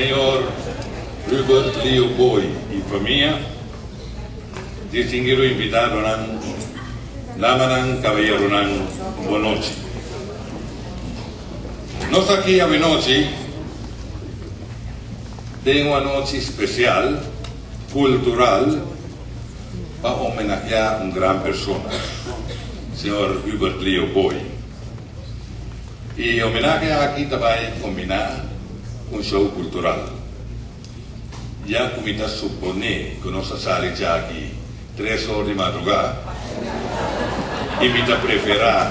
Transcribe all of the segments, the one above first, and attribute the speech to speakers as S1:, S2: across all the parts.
S1: Señor Hubert Leo Booi y famia, distinguido invitadonan, damanan, caballeronan, bon nochi. Nos ta aki awenochi den un anochi special, cultural, pa homenahea un gran persona, Señor Hubert Leo Booi. E homenahe aki ta bai kombiná ku un show kultural. Ya ku mi ta suponé ku nos a sali djaki tres or di madrugá i mi ta preferá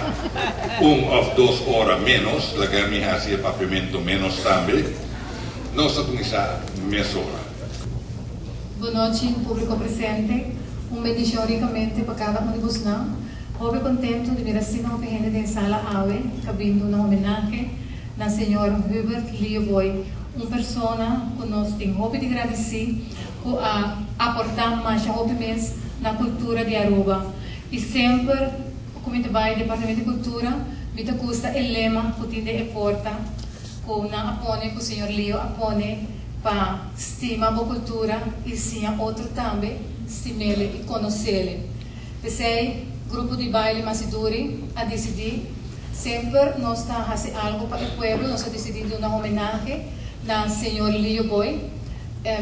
S1: un òf dos ora ménos, laga mi hasi e papiamentu ménos tambe, nos ta kuminsá mesora.
S2: Bonochi públiko presente. Un bendishon rikamente pa kada un di bosnan. Hopi kontentu di mira asina hopi hende den sala awe ta bin duna homenahe na señor Hubert Leo Boy, un persona ku nos tin hopi di gradisí ku a aportá masha hopi mes na kultura di Aruba. I semper ku mi ta bai Departamento di Kultura mi ta gusta e lema ku tin den e porta ku nan a pone, ku señor Leo a pone pa stima bo kultura i siña otro tambe stim'ele i konos'ele. P'esei, Grupo di Baile Masiduri a disidí, semper nos ta hasi algu pa e pueblo, nos a disidí duna homenahe na señor Leo Boy.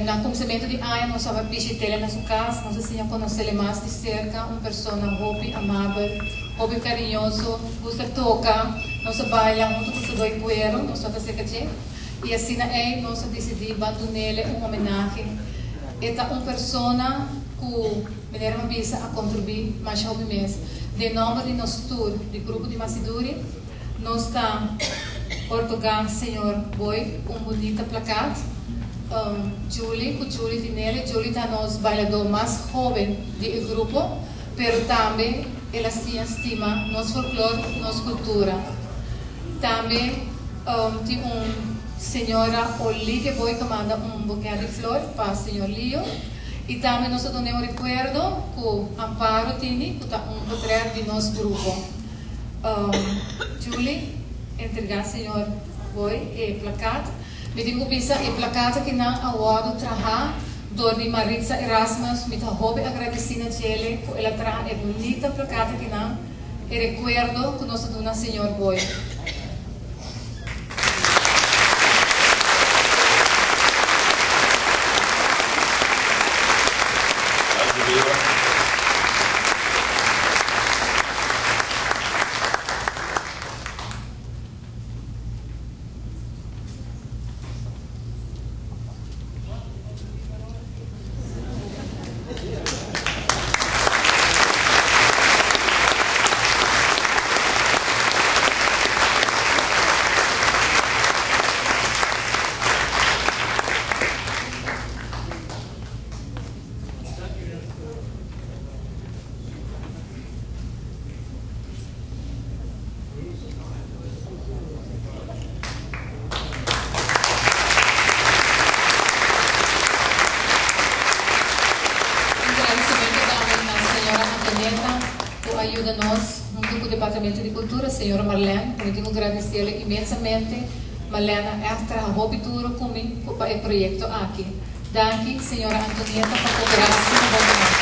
S2: Na kumsamentu di aña nos a bai bishit'el na su kas, nos a siña konos'el mas di serka, un persona hopi amabel, hopi kariñoso, gusta toka, nos a baila huntu ku su doi kuero, nos tabata serka dje, i asina ei nos a disidí ban dun'el un homenahe. E ta un persona ku. Meneer Mabisa a contribuí masha hopi mes. Den nomber di nos tur di Grupo di Masiduri, nos ta ortogá señor Boy un bunita plakat. Julie cu Julie Tinelli. Julie ta nos bailadó mas hoben di e grupo, pero tambe el a siña stima nos folklor, nos cultura. Tambe tin un señora Olivia Boy cu a manda un boket di flor pa señor Leo. I tambe nos ta dun'é un rekuerdo ku Amparo tini ku ta un potrèt di nos grupo. Julie entregá señor Boy e plakat. Mi tin ku bisa e plakat akinan a wòrdu trahá dor di Maritza Erasmus. Mi ta hopi agradesí na djele ku el a traha e bunita plakat akinan, e rekuerdo ku nos ta duna señor Boy. Un gradicimento tambe na señora Antonieta cu a yuda nos hunto cu Departamento di Cultura, señora Marlene, cu mi tin cu gradiciele inmensamente. Marlene a echt traha hopi duro cu mi pa e proyecto aki. Danki señora Antonieta pa coopera asina bon cu nos.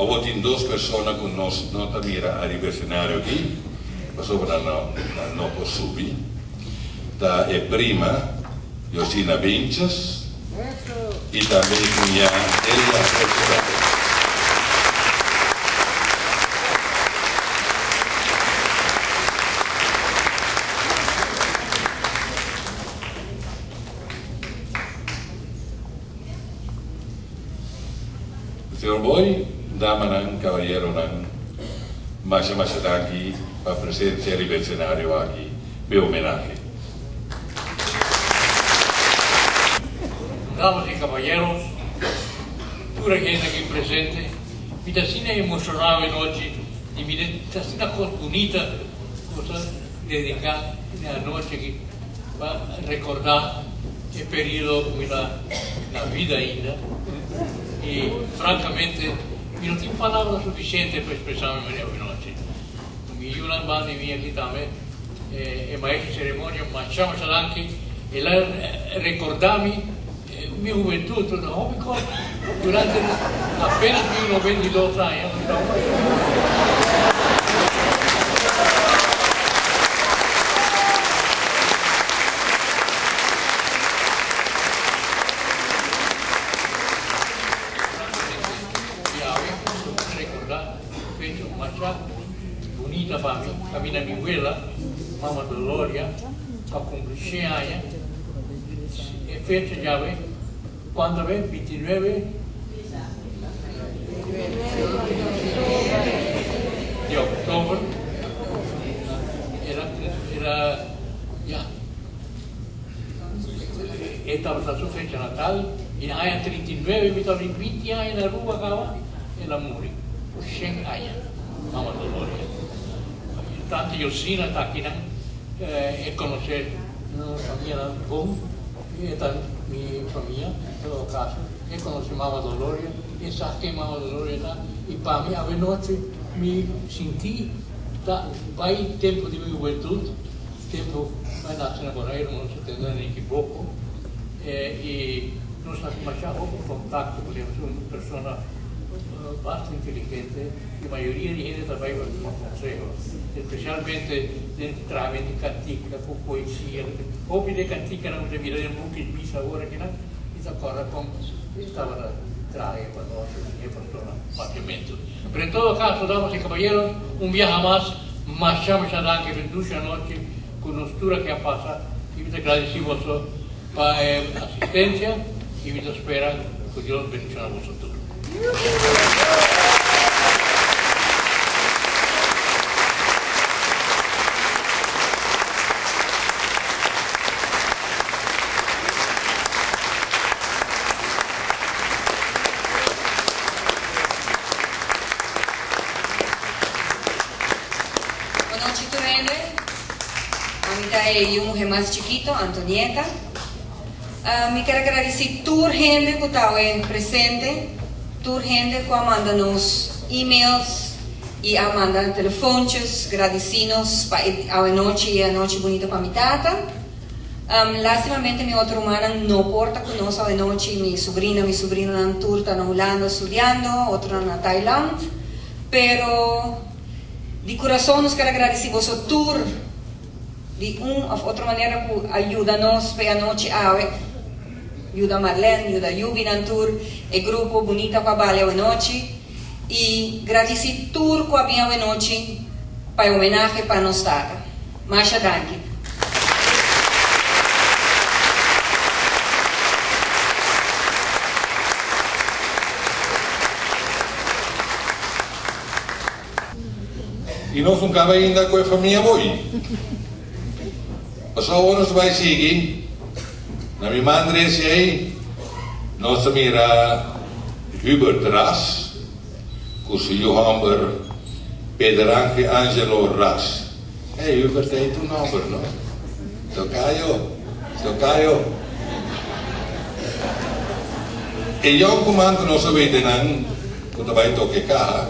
S1: Awor tin dos persona ku nos no ta mira ariba e senario aki, pasobra nan nan no por subi. Ta e prima Josina Beentjes i tambe e kuñá Elia Roosevelt. Señor Boy, damanan, caballeronan, masha masha danki pa presencia riba e scenario aki p'e homenahe.
S3: Damas y caballeros, tur e hende aki presente, mi ta asina emocionado e nochi di mira asina cos bunita cu ta dedica e anochi aki pa recorda e periodo cu mi ta na vida ainda y francamente mi no tin palabra suficiente pa expresa mi manera anochi. Mi yunan banda di mi aki tambe e maestro di ceremonia masha masha danki el a recorda mi mi hubentud una hopi cos durante apenas mi 92 aña. Yawe recorda fecha masha bunita pa mi, caminda mi wela, Mama Doloria, pa cumpli shen aña. E fecha djawe, cuando awe? 29 di october. Era, era, ya. E tabata su fecha natal i na aña 39 mi tabatin 20 aña na Aruba caba, el a muri ku shen aña, Mama Doloria. Tante Josina ta akinan, e conoce nos famianan bon, e ta mi famia en todo caso, e conoce Mama Doloria, e sa ken Mama Doloria ta i pa mi awenochi mi sinti ta bai tempo di mi hubentud. Tempu mi a nace na Boneiru nos a tende na Nikiboko i nos a haci masha hopi contacto cu el. Un persona basta inteligente i mayoria di hende ta bay pa tuma conseho, especialmente den trahamento di cantica cu poesia. Hopi di e canticanan cu ta mira den buki di misa awor akinan mi ta corda con e tabata traha pa nos e persona papiamento. Pero en todo caso, damas y caballeros, un biaha mas. Masha masha danki pa e dushi anochi ku nos tur aki a pasa i mi ta gradisí boso pa e asistensia i mi ta spera ku Dios bendishona boso tur.
S4: Bonochi tur hende. Ami ta e yu muhe mas chikito, Antonieta. Mi ker a gradisí tur hende ku ta awe presente, tur hende ku a manda nos emails i a manda telefontjes gradisí nos pa e awe nochi i e anochi bunita pa mi tata. Lastimamente mi otro rumannan no por ta ku nos awe nochi, mi subrina, mi subrinonan tur ta na Hulanda studiando, otronan na Thailand. Pero di kurason nos ker a gradisí boso tur di un òf otro manera ku a yuda nos pa e anochi awe, yuda Marlene, yuda Yubinan tur, e grupo bunita ku a bali awe nochi i gradisí tur ku a bin awe nochi pa e homenahe pa nos tata. Masha danki.
S1: I nos no kaba ainda ku e famia boy. Pasobra ora nos bai sigui na mi man drechi ei, nos ta mira Hubert Ras ku su yu hòmber Pederange Angelo Ras. Hey Hubert, ei tu nòmber no? Tokayo, tokayo. E yònkuman ku nos a wete nan ku ta bai toka e kaha,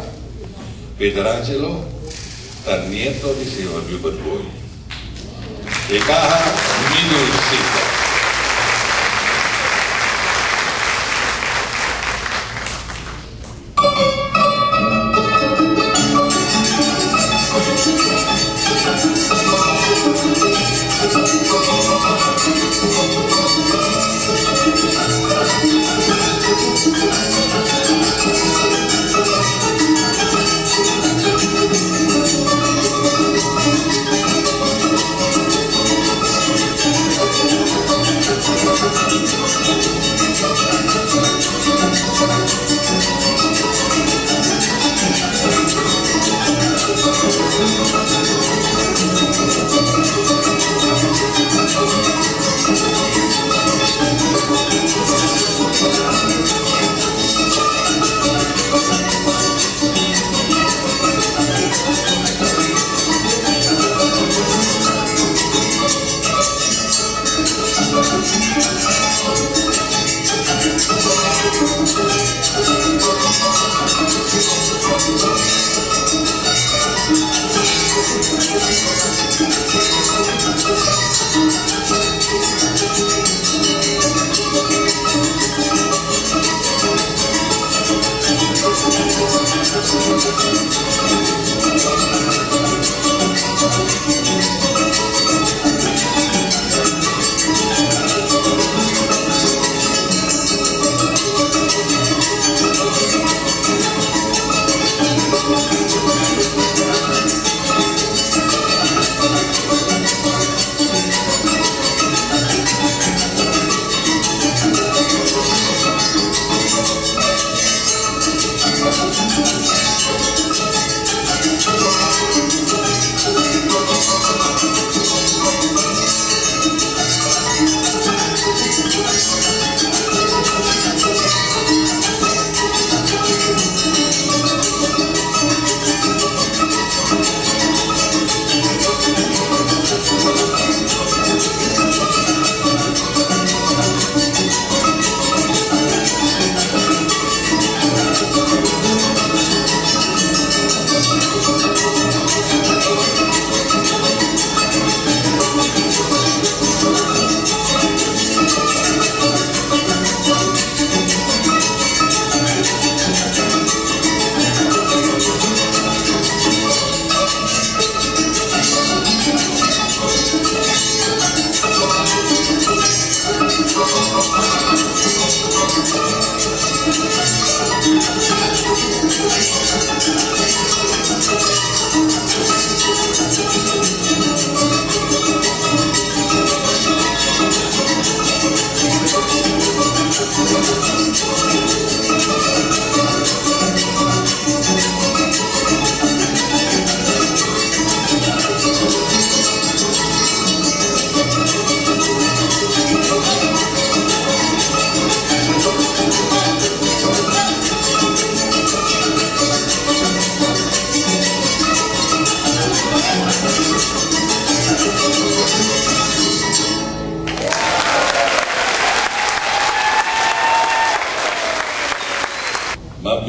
S1: Pederangelo, ta nieto di señor Hubert Booi. E kaha Mi Dulcita.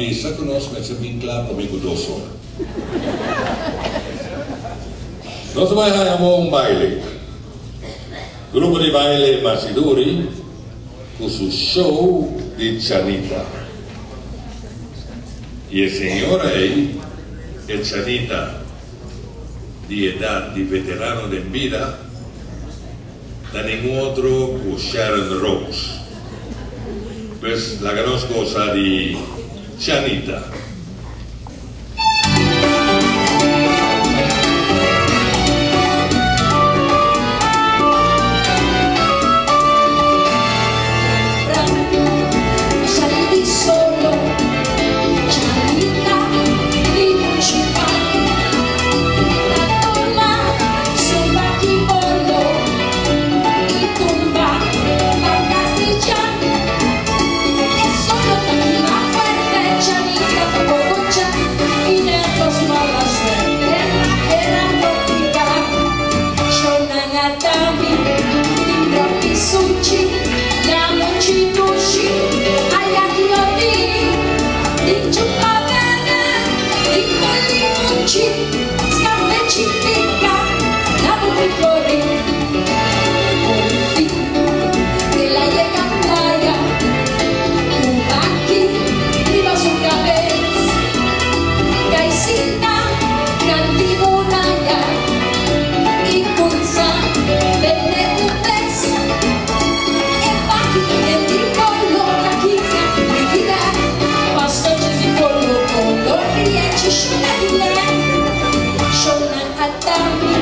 S1: bisa ku nos mester bin kla promé ku 2 or. Nos ta bai haña awor un baile. Grupo di baile Masiduri ku su show di Chanita. I e señora ei, e Chanita di edat di veterano den bida, ta ningun otro ku Sharon Rose. Pues laga nos gosa di Chanita.
S5: Atami,